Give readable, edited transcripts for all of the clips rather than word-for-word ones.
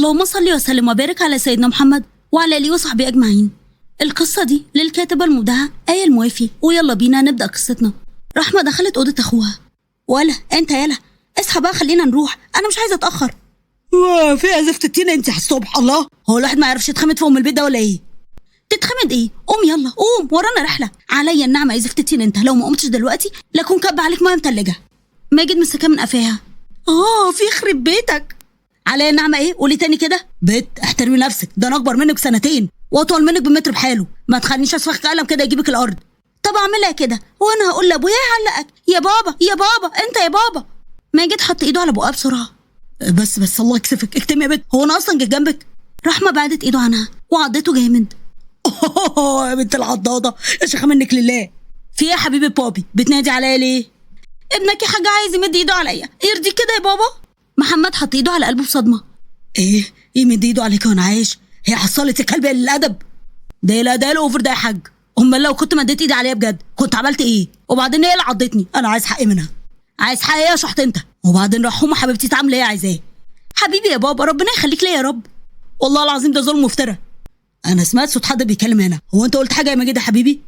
اللهم صل وسلم وبارك على سيدنا محمد وعلى آله وصحبه أجمعين. القصة دي للكاتبة المبدعة آية الموافي، ويلا بينا نبدأ قصتنا. رحمة دخلت أوضة أخوها. ولا أنت يالا اصحى بقى خلينا نروح، أنا مش عايزة أتأخر. في أزفت التين أنت على الصبح. الله، هو الواحد ما يعرفش يتخمد في أم البيت ده ولا إيه؟ تتخمد إيه؟ قوم يلا قوم، ورانا رحلة. عليا النعمة يا زفت التين أنت، لو ما قمتش دلوقتي لكون كب عليك مية متلجة. ماجد مسكها من قفاها. في خرب بيتك. عليا النعمة إيه؟ قولي تاني كده. بت احترمي نفسك، ده أنا أكبر منك سنتين وأطول منك بمتر بحاله، ما تخلينيش أسفخك قلم كده يجيبك الأرض. طب اعملها كده وانا هقول لابويا يعلقك. يا بابا يا بابا انت يا بابا. ماجد حط ايده على بقها بسرعة. بس الله يكسفك، اكتمي يا بت، هو انا اصلا جيت جنبك؟ رحمه بعدت ايده عنها وعضته جامد. يا بنت العضاضه يا شيخه منك لله. في ايه يا حبيبي بابي بتنادي عليا ليه؟ ابنك يا حاجة عايز يمد ايده عليا، يرضيك كده يا بابا؟ محمد حط ايده على قلبه بصدمة. ايه يمد ايده عليك وانا عايش؟ هي حصلت يا كلب الادب ده؟ لا ده ال over ده يا حاج. امال لو كنت مديت ايدي عليها بجد كنت عملت ايه؟ وبعدين هي اللي عضتني، انا عايز حقي منها. عايز حقي يا شحت انت؟ وبعدين رحومه حبيبتي تعمل ايه عايزاه؟ حبيبي يا بابا ربنا يخليك ليا يا رب. والله العظيم ده ظلم وافتراء. انا سمعت صوت حد بيتكلم هنا، هو انت قلت حاجة يا ماجد يا حبيبي؟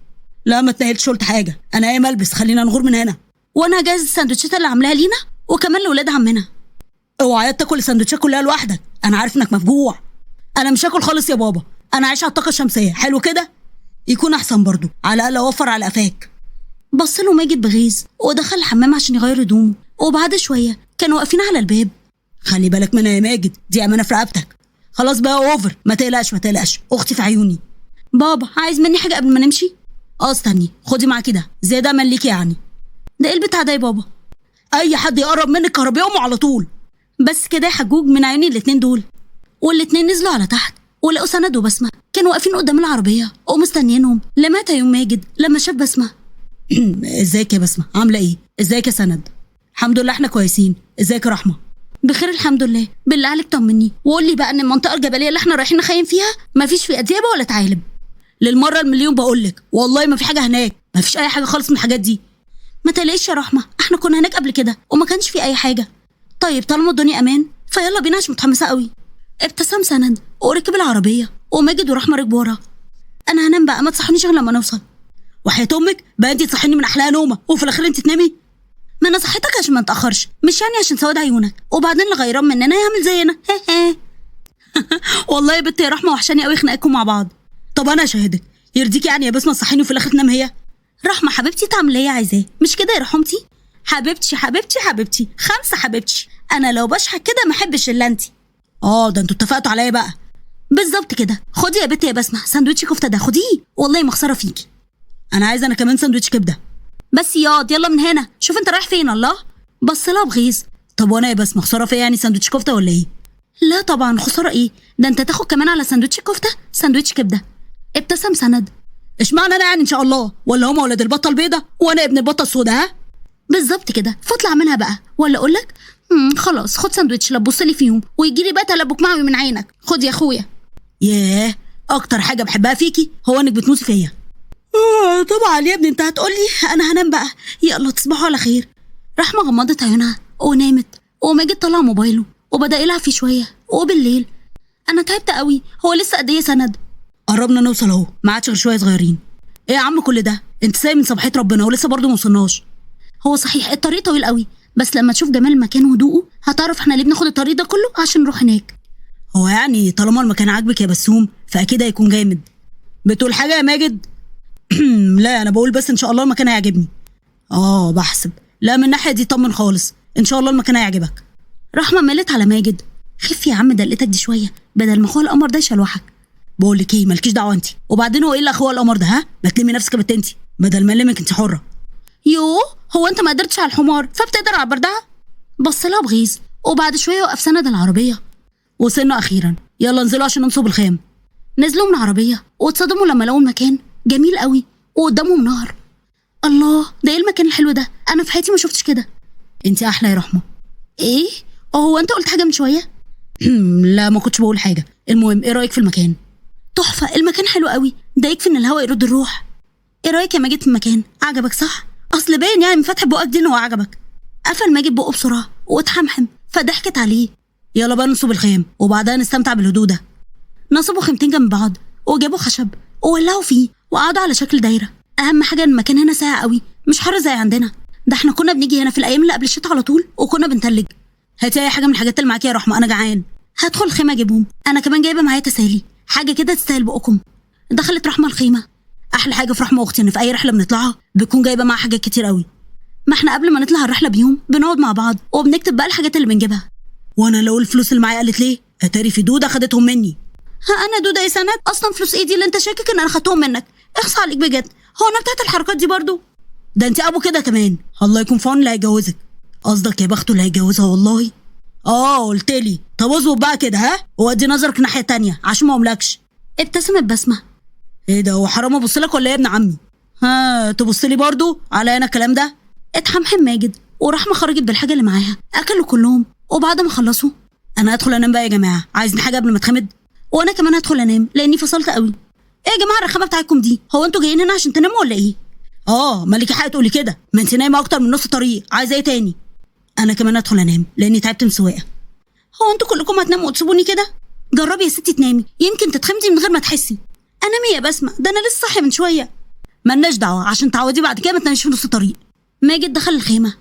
لا ما اتنقلتش، قلت حاجة. انا قايم البس، خلينا نغور من هنا. وانا هجهز السندوتشات اللي عاملاها لينا وكمان لاولاد عمنا. اوعى تاكل السندوتشات كلها لوحدك، انا عارف انك مفجوع. انا مش هاكل خالص يا بابا، انا عايش على الطاقة الشمسية. حلو كده يكون احسن برضو، على الاقل اوفر على قفاك. بص له ماجد بغيظ ودخل الحمام عشان يغير هدومه. وبعد شوية كانوا واقفين على الباب. خلي بالك منها يا ماجد، دي امانه في رقبتك. خلاص بقى over، ما تقلقش ما تقلقش، اختي في عيوني. بابا عايز مني حاجة قبل ما نمشي؟ استني، خدي معاكي ده زيادة امل ليكي يعني. ده ايه البتاع ده يا بابا؟ اي حد يقرب منك كهربي امه على طول. بس كده يا حجوج من عيوني الاتنين دول. والاتنين نزلوا على تحت ولقوا سند وبسمة كانوا واقفين قدام العربية ومستنيينهم. لمعت عيون ماجد لما شاف بسمة. ازيك يا بسمة، عاملة ايه؟ ازيك يا سند؟ الحمد لله احنا كويسين. ازيك يا رحمة؟ بخير الحمد لله. بالله عليك طمني وقول لي بقى ان المنطقة الجبلية اللي احنا رايحين نخيم فيها مفيش فيها ديابة ولا ثعالب. للمرة المليون بقولك والله ما في حاجة هناك، ما فيش اي حاجة خالص من الحاجات دي. ما تقلقيش يا رحمة، احنا كنا هناك قبل كده وما كانش في اي حاجة. طيب طالما الدنيا امان فيلا بينا عشان متحمسة قوي. ابتسم سند وركب العربية وماجد ورحمة ركبوا ورا. انا هنام بقى، ما تصحونيش غير لما نوصل. وحياة امك بقى انت تصحيني من احلى نومه وفي الاخير انت تنامي. ما انا صحيتك عشان ما نتاخرش، مش يعني عشان سواد عيونك. وبعدين اللي غيران مننا يعمل زينا. ها ها. والله يا بنت يا رحمه وحشاني قوي خناقتكم مع بعض. طب انا اشهدك، يرضيكي يعني يا بسمه تصحيني وفي الاخر تنام هي؟ رحمه حبيبتي تعمل اللي هي عايزاه، مش كده يا رحمتي؟ حبيبتي حبيبتي حبيبتي خمسة حبيبتي، انا لو بشحت كده ما احبش الا انت. ده انتوا اتفقتوا عليا بقى. بالظبط كده. خدي يا بنتي يا بسمه سندوتش كفته ده، خديه والله ما خسارة فيكي. انا عايزه انا كمان سندوتش كبده. بس ياض يلا من هنا، شوف انت رايح فين. الله. بص لها بغيظ. طب وانا يا بسمه خسارة فيا يعني سندوتش كفته ولا ايه؟ لا طبعا خسارة ايه، ده انت تاخد كمان على سندوتش كفته سندوتش كبده. ابتسم سند. اشمعنى انا يعني ان شاء الله؟ ولا هما ولاد البطة البيضة وانا ابن البطة السوداء؟ ها بالظبط كده، فاطلع منها بقى. ولا اقول لك خلاص خد سندوتش لا تبص لي فيهم ويجي لي بقى تلبك معوي من عينك. خد يا اخويا. ياه اكتر حاجة بحبها فيكي هو انك بتموتي فيا. طبعا يا ابني انت هتقولي. انا هنام بقى، يلا تصبحوا على خير. رحمه غمضت عيونها ونامت، وماجد طلع موبايله وبدا يلعب فيه شوية. وبالليل انا تعبت قوي، هو لسه قد ايه سند؟ قربنا نوصل اهو، ما عادش غير شوية صغيرين. ايه يا عم كل ده؟ انت سايب من صباحية ربنا ولسه برضه ما وصلناش. هو صحيح الطريق طويل قوي، بس لما تشوف جمال المكان وهدوءه هتعرف احنا ليه بناخد الطريق ده كله عشان نروح هناك. هو يعني طالما المكان عاجبك يا بسوم فاكيد هيكون جامد. بتقول حاجة يا ماجد؟ لا انا بقول بس ان شاء الله المكان هيعجبني. بحسب. لا من الناحية دي طمن خالص، ان شاء الله المكان هيعجبك. رحمه مالت على ماجد. خف يا عم دلقتك دي شوية بدل ما اخويا القمر ده يشلوحك. بقول لك ايه، مالكيش دعوه انت. وبعدين هو ايه اللي اخويا القمر ده؟ ها ما تلمي نفسك يا بنت انت، بدل ما المك انت حره. يوه هو انت ما قدرتش على الحمار فبتقدر على البردعه؟ بص لها بغيظ. وبعد شوية وقف سند العربية. وصلنا اخيرا، يلا انزلوا عشان ننصب الخيم. نزلوا من العربية واتصدموا لما لقوا المكان جميل قوي وقدامهم نهر. الله ده ايه المكان الحلو ده، انا في حياتي ما شفتش كده. انت احلى يا رحمه. ايه هو انت قلت حاجة من شوية؟ لا ما كنتش بقول حاجة. المهم ايه رايك في المكان؟ تحفة، المكان حلو قوي، ده يكفي ان الهواء يرد الروح. ايه رايك يا ماجد في المكان؟ عجبك صح؟ اصل باين يعني من فتح بقك دي ان هو عجبك. قفل ماجد بقه بسرعة واتحمحم فضحكت عليه. يلا بقى نصب الخيم وبعدها نستمتع بالهدوء ده. نصبوا خيمتين جنب بعض وجابوا خشب وولعوا فيه وقعدوا على شكل دايرة. اهم حاجة ان المكان هنا ساقع قوي، مش حر زي عندنا، ده احنا كنا بنيجي هنا في الايام اللي قبل الشتاء على طول وكنا بنتلج. هاتي اي حاجة من الحاجات اللي معاكي يا رحمه، انا جعان. هدخل الخيمة اجيبهم، انا كمان جايبه معايا تسالي، حاجة كده تستاهل بقكم. دخلت رحمه الخيمة. احلى حاجة في رحمه اختي ان في اي رحله بنطلعها بتكون جايبه معاها حاجات كتير قوي. ما احنا قبل ما نطلع الرحلة بيوم بنقعد مع بعض وبنكتب بقى الحاجات اللي بنجيبها. وانا لو الفلوس اللي معايا قالت ليه؟ اتاري في دوده خدتهم مني. ها انا دوده يا سند؟ اصلا فلوس ايدي اللي انت شاكك ان انا خدتهم منك. اخص عليك بجد، هو انا بتاعت الحركات دي برضو؟ ده انت ابو كده كمان، الله يكون في عون اللي هيجوزك. قصدك يا بخته اللي هيجوزها والله. قلت لي. طب اظبط بقى كده، ها، وادي نظرك ناحية تانية عشان ما املكش. ابتسمت بسمه. ايه ده، هو حرام ابص لك ولا ايه يا ابن عمي؟ ها تبص لي برضو على انا الكلام ده؟ اتحمحم ماجد ورحمة خرجت بالحاجة اللي معاها، اكلوا كلهم وبعد ما خلصوا انا هدخل انام بقى يا جماعة، عايزين حاجة قبل ما اتخمد؟ وانا كمان هدخل انام لاني فصلت قوي. ايه يا جماعة الرخامه بتاعتكم دي؟ هو انتوا جايين هنا عشان تناموا ولا ايه؟ مالك حق تقولي كده، ما انت نايمة اكتر من نص الطريق، عايزه ايه تاني؟ انا كمان هدخل انام لاني تعبت من السواقة. هو انتوا كلكم هتناموا وتسيبوني كده؟ جربي يا ستي تنامي، يمكن تتخمدي من غير ما تحسي. انامي يا بسمه، ده انا لسه صاحية من شوية. مالناش دعوه، عشان تعودي بعد كده ما تناميش في نص الطريق. ماجد دخل الخيمة.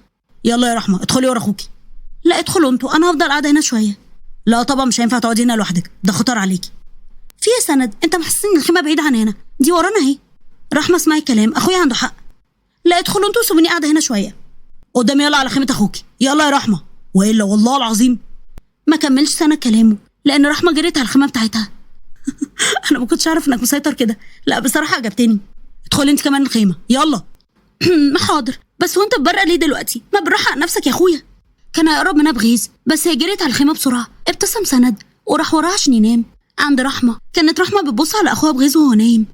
يلا يا رحمه ادخلي ورا اخوكي. لا ادخلوا انتوا، انا هفضل قاعدة هنا شوية. لا طبعا مش هينفع تقعدي هنا لوحدك، ده خطر عليكي. في يا سند، انت محسسني ان الخيمة بعيدة عن هنا، دي ورانا اهي. رحمه اسمعي الكلام، اخويا عنده حق. لا ادخلوا انتوا وسيبوني قاعدة هنا شوية. قدامي يلا على خيمة اخوكي، يلا يا رحمه، والا والله العظيم. ما كملش سنة كلامه لان رحمه جريت على الخيمة بتاعتها. انا ما كنتش اعرف انك مسيطر كده، لا بصراحة عجبتني. ادخلي انت كمان الخيمة يلا. حاضر، بس وانت بتبرق ليه دلوقتي؟ ما بالراحة على نفسك يا اخويا. كان هيقرب منها بغيظ بس هي جريت على الخيمة بسرعة. ابتسم سند وراح وراها عشان ينام. عند رحمه كانت رحمه بتبص على اخوها بغيظ وهو نايم،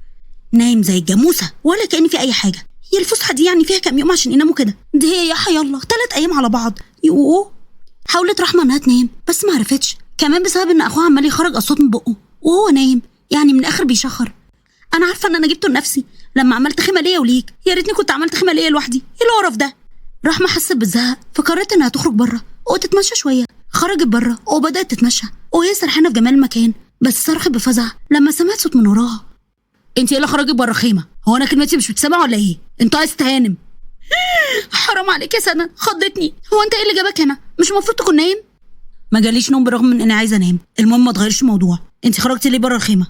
نايم زي الجاموسة ولا كأن في اي حاجة. هي الفسحة دي يعني فيها كام يوم عشان يناموا كده؟ دي هي يا حيالله 3 ايام على بعض. يوه. حاولت رحمه انها تنام بس ما عرفتش، كمان بسبب ان اخوها عمال يخرج اصوات من بقه وهو نايم، يعني من الاخر بيشخر. انا عارفه ان انا جبته لنفسي لما عملت خيمة ليا وليك، يا ريتني كنت عملت خيمة ليا لوحدي، ايه القرف ده؟ رحمه حست بالزهق فقررت انها تخرج بره وتتمشى شوية. خرجت بره وبدات تتمشى وهي سرحانه في جمال المكان، بس صرخت بفزع لما سمعت صوت من وراها. انت ايه اللي خرجت بره الخيمة؟ هو انا كلمتي مش بتسمع ولا ايه؟ انت عايز تهانم؟ حرام عليك يا سند، خضتني. هو انت ايه اللي جابك هنا؟ مش المفروض تكون نايم؟ ما جاليش نوم بالرغم من اني عايزه انام. المهم ما تغيرش الموضوع، انت خرجتي ليه بره الخيمة؟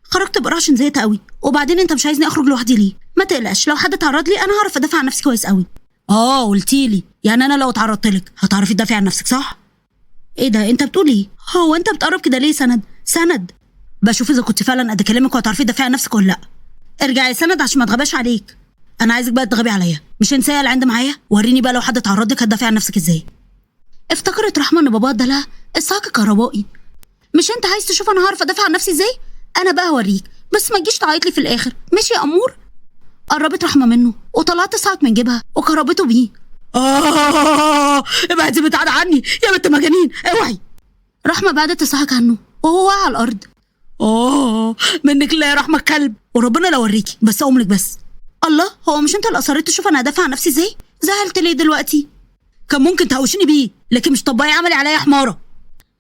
خرجت بره عشان زهقت قوي، وبعدين انت مش عايزني اخرج لوحدي ليه؟ ما تقلقش، لو حد اتعرض لي انا هعرف ادافع عن نفسي كويس قوي. قلتيلي يعني انا لو اتعرضت لك هتعرفي تدافعي عن نفسك صح؟ ايه ده انت بتقول ايه؟ هو انت بتقرب كده ليه سند؟ سند بشوف اذا كنت فعلا قد كلامك وهتعرفي تدافعي عن نفسك ولا لا. ارجعي يا سند عشان ما تغباش عليك. انا عايزك بقى تغبي عليا، مش انسيه اللي عند معايا. وريني بقى لو حد اتعرض لك هتدافعي عن نفسك ازاي. افتكرت رحمه ان باباها ادالها الصاع الكهربائي. مش انت عايز تشوف انا هعرف ادافع عن نفسي ازاي؟ انا بقى هوريك، بس ما تجيش تعيط لي في الاخر، ماشي يا امور؟ قربت رحمه منه وطلعت الصاع من جيبها وكهربته بيه. ابعدي بتعد عني يا بنت مجانين، اوعي. رحمه بعدت الصاع عنه وهو وقع على الارض. منك لا يا رحمه الكلب، وربنا لو اوريكي بس اقوم لك بس. الله، هو مش انت اللي اصريت تشوف انا هدافع عن نفسي ازاي؟ زعلت ليه دلوقتي؟ كان ممكن تهوشيني بيه، لكن مش طبقي عملي عليا يا حماره.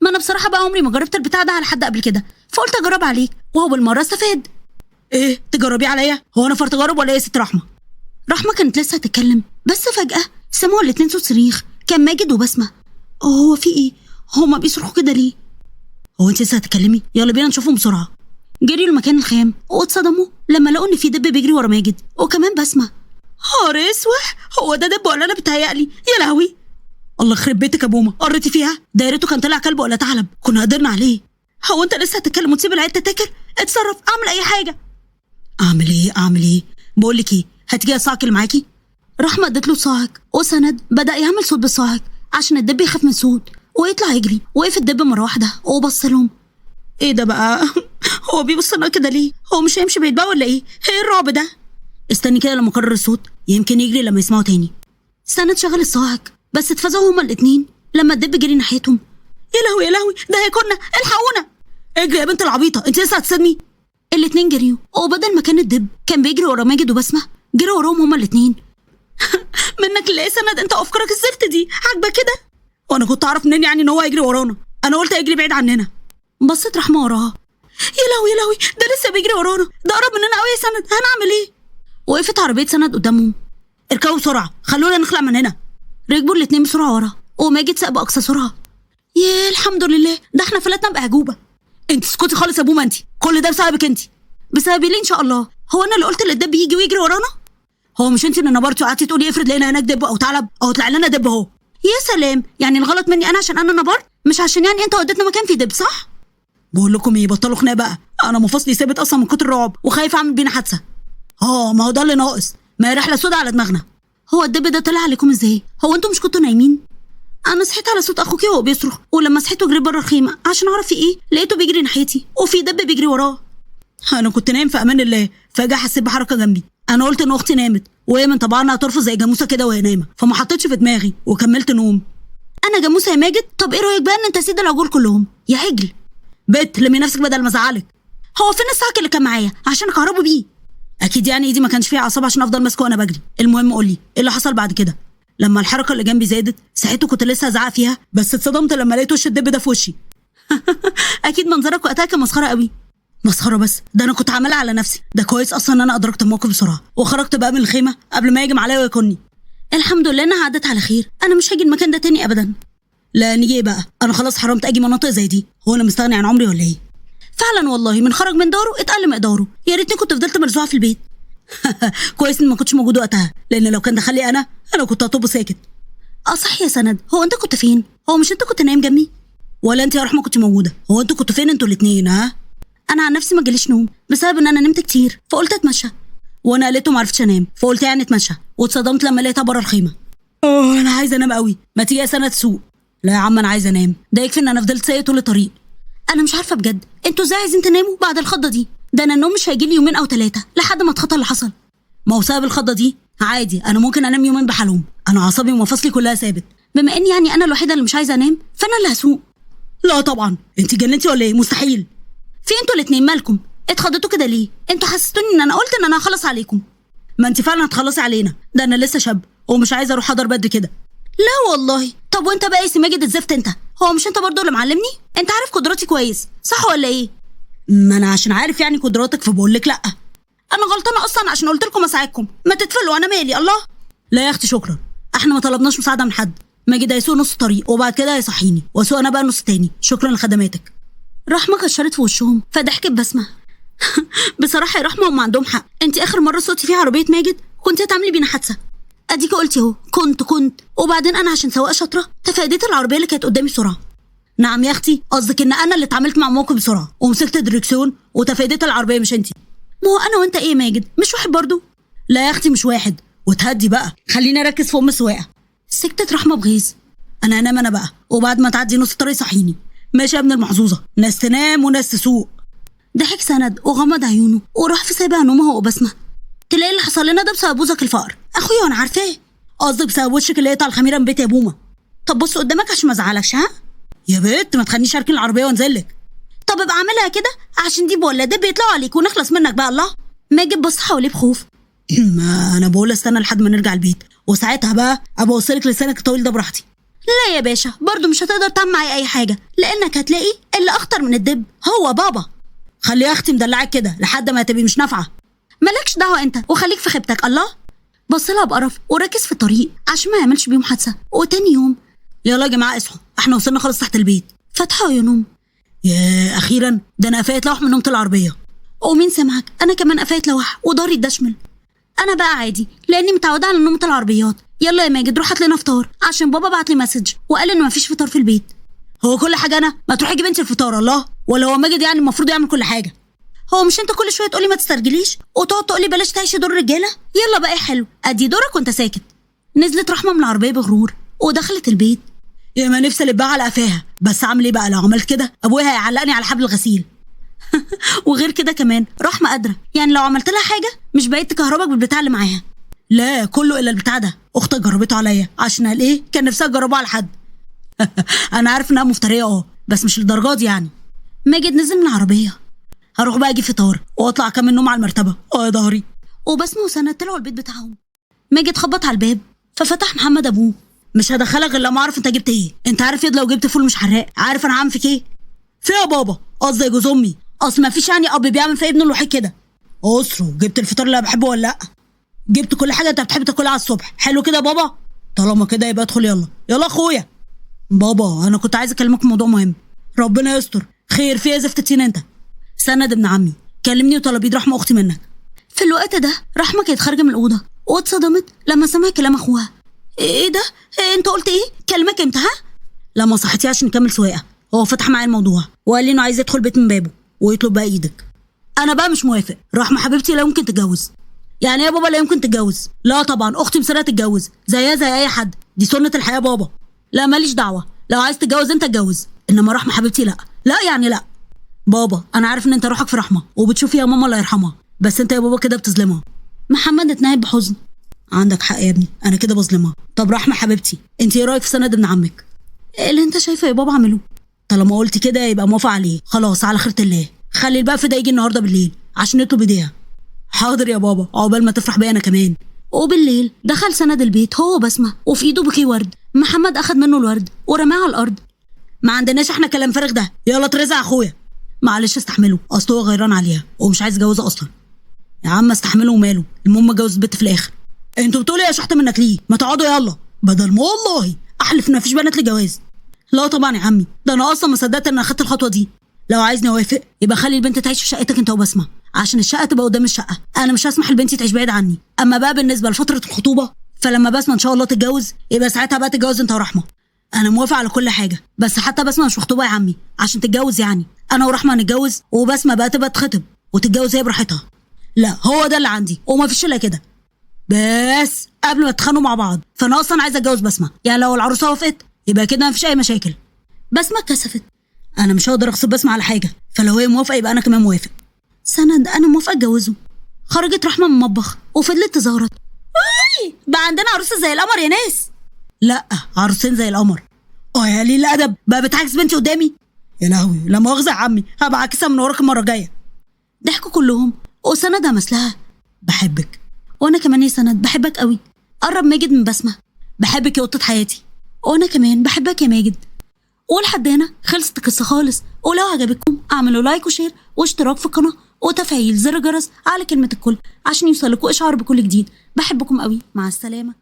ما انا بصراحة بقى عمري ما جربت البتاع ده على حد قبل كده، فقلت اجرب عليك وهو بالمرة استفاد. ايه تجربيه عليا؟ هو انا فرت تجارب ولا ايه يا ست رحمه؟ رحمه كانت لسه هتتكلم بس فجاة سمعوا الاتنين صوت صريخ، كان ماجد وبسمه. هو في ايه؟ هما بيصرخوا كده ليه؟ هو انت لسه هتتكلمي؟ يلا بينا نشوفهم بسرعة. جريوا لمكان الخيام واتصدموا لما لقوا ان في دب بيجري ورا ماجد وكمان بسمه. نهار اسود، هو ده دب ولا انا بتهيألي؟ يا لهوي، الله يخرب بيتك يا بومه، قريتي فيها؟ ده يا ريته كان طلع كلب ولا ثعلب، كنا قدرنا عليه. هو انت لسه هتتكلم وتسيب العيال تتاكل؟ اتصرف، اعمل اي حاجة. اعمل ايه؟ اعمل ايه؟ بقول لك ايه، هتجي الصاعق اللي معاكي؟ رحمه ادت له صاعق وسند بدا يعمل صوت بالصاعق عشان الدب يخاف من صوت ويطلع يجري. وقف الدب مرة واحدة وبص لهم. ايه ده بقى؟ هو بيبص لنا كده ليه؟ هو مش هيمشي بعيد بقى ولا ايه؟ ايه الرعب ده؟ استني كده لما اكرر الصوت، يمكن يجري لما يسمعه تاني. سند شغل الصاعق بس اتفزعوا هما الاتنين لما الدب جري ناحيتهم. يا لهوي يا لهوي، ده هيكلنا، الحقونا! اجري يا بنت العبيطه، انت لسه هتصدمي؟ الاتنين جريوا، وبدل ما كان الدب كان بيجري ورا ماجد وبسمه جري وراهم هما الاتنين. منك ليه يا سند؟ انت افكارك الزفت دي عاجبك كده؟ وانا كنت اعرف منين يعني ان هو هيجري ورانا؟ انا قلت اجري بعيد عننا. بصت رحمه وراها، يا لهوي يا لهوي، ده لسه بيجري ورانا، ده قرب مننا قوي يا سند، هنعمل ايه؟ وقفت عربية سند قدامهم. اركبوا بسرعة، خلونا نخلع من هنا. ركبوا الاتنين بسرعة ورا، وماجد ساق باقصى سرعة. يا الحمد لله، ده احنا فلتنا باعجوبه. انت اسكتي خالص يا بومه، انت كل ده بسببك انت. بسببي ليه ان شاء الله؟ هو انا اللي قلت للدب يجي ويجري ورانا؟ هو مش انت اللي نبرتي وقعدتي تقولي افرض لقينا هناك دب او ثعلب او طلع لنا دب اهو؟ يا سلام، يعني الغلط مني انا عشان انا نبرت، مش عشان يعني انت وديتنا مكان فيه دب، صح؟ بقول لكم ايه، بطلوا خناقه بقى، انا مفاصلي ثابت اصلا من كتر الرعب وخايفة اعمل بينا حادثه. ما هو ده اللي ناقص، ما هي رحله سودا على دماغنا. هو الدب ده طلع عليكم ازاي؟ هو انتوا مش كنتوا نايمين؟ انا صحيت على صوت اخوكي وهو بيصرخ، ولما صحيت وجريت بره الخيمة عشان اعرف في ايه، لقيته بيجري ناحيتي وفي دب بيجري وراه. انا كنت نايم في امان الله، فجاة حسيت بحركة جنبي، انا قلت ان اختي نامت وهي من طبعها انها ترفض زي جاموسه كده وهي نايمة، فما حطيتش في دماغي وكملت نوم. انا جاموسه يا ماجد؟ طب ايه رايك بقى ان انت سيد العجول كلهم يا عجل؟ بت لمي نفسك بدل ما ازعلك. هو فين الصاك اللي كان معايا عشان اكهربه بيه؟ اكيد يعني ايدي ما كانش فيها اعصاب عشان افضل ماسكه وانا بجري. المهم قولي ايه اللي حصل بعد كده؟ لما الحركة اللي جنبي زادت صحيت وكنت لسه هزعق فيها، بس اتصدمت لما لقيت وش الدب ده في وشي. اكيد منظرك وقتها كان مسخرة قوي. مسخرة؟ بس ده انا كنت عاملها على نفسي. ده كويس اصلا ان انا ادركت الموقف بسرعة وخرجت بقى من الخيمة قبل ما يهجم عليا وياكلني. الحمد لله انها عدت على خير، انا مش هاجي المكان ده تاني ابدا. لا نيجي ايه بقى، انا خلاص حرمت اجي مناطق زي دي، هو انا مستغني عن عمري ولا ايه؟ فعلا والله، من خرج من داره اتقل مقداره، يا ريتني كنت فضلت مرزوعه في البيت. كويس ان ما كنتش موجود وقتها، لان لو كان دخلي انا كنت هطب ساكت. صح يا سند، هو انت كنت فين؟ هو مش انت كنت نايم جنبي؟ ولا انت يا رحمه كنت موجودة؟ هو انتوا كنتوا فين انتوا الاثنين؟ ها انا عن نفسي ما جاليش نوم بسبب ان انا نمت كتير، فقلت اتمشى. وانا قلت ما عرفتش انام، فقلت يعني اتمشى، واتصدمت لما لقيتها بره الخيمة. انا عايزه انام قوي، ما تيجي يا سند تسوق؟ لا يا عم انا عايزه انام، ده يكفي ان انا فضلت سايق طول الطريق. انا مش عارفه بجد انتوا ازاي عايزين تناموا بعد الخضه دي؟ ده انا النوم مش هيجي لي يومين او 3 لحد ما اتخطى اللي حصل. ما هو بسبب الخضه دي عادي، انا ممكن انام يومين بحالهم، انا اعصابي ومفاصلي كلها ثابت. بما اني يعني انا الوحيدة اللي مش عايزه انام، فانا اللي هسوق. لا طبعا، انت جننتي ولا ايه؟ مستحيل. في انتوا الاثنين مالكم اتخضيتوا كده ليه؟ انتوا حسستوني ان انا قلت ان انا هخلص عليكم. ما انت فعلا هتخلصي علينا، ده انا لسه شاب ومش عايزه اروح احضر بدري كده. لا والله. طب وانت بقى يا سي ماجد الزفت انت، هو مش انت برضو اللي معلمني؟ انت عارف قدراتي كويس صح ولا ايه؟ ما انا عشان عارف يعني قدراتك فبقول لك لا. انا غلطانة اصلا عشان قلت لكم اساعدكم، ما تتفلوا انا مالي. الله. لا يا اختي شكرا، احنا ما طلبناش مساعدة من حد. ماجد هيسوق نص الطريق وبعد كده هيصحيني واسوق انا بقى نص تاني، شكرا لخدماتك. رحمه كشرت في وشهم فضحكت بسمه. بصراحة يا رحمه هم عندهم حق، انت اخر مرة سوقتي فيها عربية ماجد كنت هتعملي بينا حادثه. اديكي قلتي اهو، كنت وبعدين انا عشان سواقة شاطرة تفاديت العربية اللي كانت قدامي بسرعة. نعم يا اختي، قصدك ان انا اللي اتعاملت مع الموقف بسرعة ومسكت الدركسيون وتفاديت العربية مش انت؟ ما هو انا وانت ايه يا ماجد، مش واحد برضو؟ لا يا اختي مش واحد، وتهدي بقى، خليني اركز في ام السواقة. سكتت رحمه بغيظ. انا انام انا بقى، وبعد ما تعدي نص الطريق صحيني. ماشي يا ابن المحظوظه، ناس تنام وناس تسوق. ضحك سند وغمض عيونه وراح في سابع نومه هو وبسمه. تلاقي اللي حصل لنا ده بسبب بوزك الفقر اخويا وانا عارفاه. قصدك بسبب وشك اللي قطع الخميره من بيت يا بومه؟ طب بص قدامك عشان ما ازعلكش. ها يا بت ما تخلينيش اركن العربية وانزلك. طب ابقى اعملها كده عشان دي ولا ده بيطلعوا عليك ونخلص منك بقى. الله. ماجد بص حواليه بخوف. ما انا بقول استنى لحد ما نرجع البيت وساعتها بقى ابقى اوصلك لسانك الطويل ده براحتي. لا يا باشا، برضو مش هتقدر تعمل معايا اي حاجة، لانك هتلاقي اللي اخطر من الدب هو بابا. خلي يا اختي مدلعك كده لحد ما تبقي مش نافعة. مالكش دعوه انت وخليك في خيبتك. الله. بص لها بقرف وركز في الطريق عشان ما يعملش بيهم حادثه. وتاني يوم، يلا يا جماعة اصحوا، احنا وصلنا خلاص تحت البيت. فتحوا عيونهم. يا اخيرا، ده انا قفاية لوح من نومه العربية. ومين سمعك؟ انا كمان قفاية لوح وضهري اتدشمل. انا بقى عادي لاني متعوده على نومه العربيات. يلا يا ماجد روح هات لنا فطار عشان بابا بعت لي message وقال ان مفيش فطار في البيت. هو كل حاجة انا؟ ما تروحي جيبي انت الفطار. الله، ولا هو ماجد يعني المفروض يعمل كل حاجة؟ هو مش انت كل شوية تقولي ما تسترجليش وتقعد تقولي بلاش تعيشي دور الرجالة؟ يلا بقى يا حلو ادي دورك وانت ساكت. نزلت رحمه من العربية بغرور ودخلت البيت. يا ما نفسي البها على قفاها، بس اعمل ايه بقى؟ لو عملت كده ابويا هيعلقني على حبل الغسيل. وغير كده كمان رحمه قادرة، يعني لو عملت لها حاجة مش بعيد تكهربك بالبتاع اللي معاها. لا كله الا البتاع ده، اختك جربته عليا عشان قال ايه كان نفسها تجربه على حد. انا عارف انها مفتريه بس مش للدرجة دي يعني. ماجد نزل من العربية. هروح بقى اجيب فطار واطلع كمان نوم على المرتبة. يا ظهري. وبسمه وسند طلعوا البيت بتاعهم. ماجد خبط على الباب ففتح محمد ابوه. مش هدخلك غير لما اعرف انت جبت ايه. انت عارف يد لو جبت فول مش حراق، عارف انا هعمل فيك ايه؟ في يا بابا؟ قصدي يا جوز امي، اصل ما فيش يعني اب بيعمل في ابنه الوحيد كده. اسره جبت الفطار اللي انا بحبه ولا لا؟ جبت كل حاجة انت بتحب تاكلها على الصبح، حلو كده يا بابا؟ طالما كده يبقى ادخل، يلا يلا اخويا. بابا انا كنت عايز اكلمك في موضوع مهم. ربنا يستر، خير في ايه زفتتين انت؟ سند ابن عمي كلمني وطلب ايد رحمه اختي منك. في الوقت ده رحمه كانت خارجه من الاوضة واتصدمت لما سمعت كلام اخوها. ايه ده؟ إيه انت قلت ايه؟ كلمك امتى؟ ها؟ لما صحتي عشان نكمل سواقة، هو فتح معايا الموضوع وقال لي انه عايز يدخل بيت من بابه ويطلب بقى ايدك. انا بقى مش موافق، رحمه حبيبتي لا يمكن تتجوز. يعني ايه يا بابا لا يمكن تتجوز؟ لا طبعا اختي مسرة تتجوز زيها زي اي حد، دي سنة الحياة بابا. لا ماليش دعوه، لو عايز تتجوز انت اتجوز، انما رحمه حبيبتي لا لا يعني لا. بابا انا عارف ان انت روحك في رحمه وبتشوف يا ماما الله يرحمها، بس انت يا بابا كده بتظلمها. محمد اتنهد بحزن. عندك حق يا ابني، انا كده بظلمها. طب رحمه حبيبتي انت ايه رايك في سند ابن عمك؟ اللي انت شايفه يا بابا اعمله. طالما قلت كده يبقى موافق عليه، خلاص على خيرة الله. خلي البقف ده يجي النهارده بالليل عشان نطلب ايديها. حاضر يا بابا، عقبال ما تفرح بيا انا كمان. وبالليل دخل سند البيت هو وبسمه وفي ايده بوكيه ورد. محمد اخد منه الورد ورماه على الارض. ما عندناش احنا كلام فارغ ده، يلا اترزع يا اخويا. معلش استحمله، اصل هو غيران عليها ومش عايز يجوزها اصلا. يا عم استحمله وماله، المهم اتجوز البت في الاخر. انتوا بتقولوا يا شحت منك ليه؟ ما تقعدوا يلا، بدل ما والله احلف ان مفيش بنات للجواز. لا طبعا يا عمي، ده انا اصلا ما صدقت ان اخدت الخطوة دي. لو عايزني اوافق يبقى خلي البنت تعيش في شقتك انت وبسمه، عشان الشقة تبقى قدام الشقة. انا مش هسمح لبنتي تعيش بعيد عني. اما بقى بالنسبة لفترة الخطوبة، فلما بسمه ان شاء الله تتجوز يبقى ساعتها بقى تتجوز انت ورحمة. انا موافقة على كل حاجة، بس حتى بسمه مش مخطوبه يا عمي عشان تتجوز، يعني انا ورحمة هنتجوز وبسمه بقى تبقى تخطب وتتجوز هي براحتها. لا هو ده اللي عندي وما فيش الا كده. بس قبل ما تتخانقوا مع بعض، فانا اصلا عايزه اتجوز بسمه، يعني لو العروسة وافقت يبقى كده مفيش اي مشاكل. بسمه اتكسفت. انا مش هقدر اغصب بسمه على حاجة، فلو هي موافقة يبقى انا كمان موافق. سند انا موافقة اتجوزه. خرجت رحمه من المطبخ وفضلت تزغرط. اي بقى عندنا عروسه زي القمر يا ناس. لا عروسين زي القمر. يا ليه الادب بقى، بتعكس بنتي قدامي؟ يا لهوي، لا مؤاخذة يا عمي هبقى عكسها من وراك المرة الجاية. ضحكوا كلهم وسند همس لها بحبك. وانا كمان يا سند بحبك قوي. قرب ماجد من بسمه. بحبك يا قطة حياتي. وانا كمان بحبك يا ماجد. ولحد هنا خلصت القصة خالص، ولو عجبتكم اعملوا like و share واشتراك في القناة وتفعيل زر الجرس على كلمة الكل عشان يوصلكوا اشعار بكل جديد. بحبكم قوي، مع السلامة.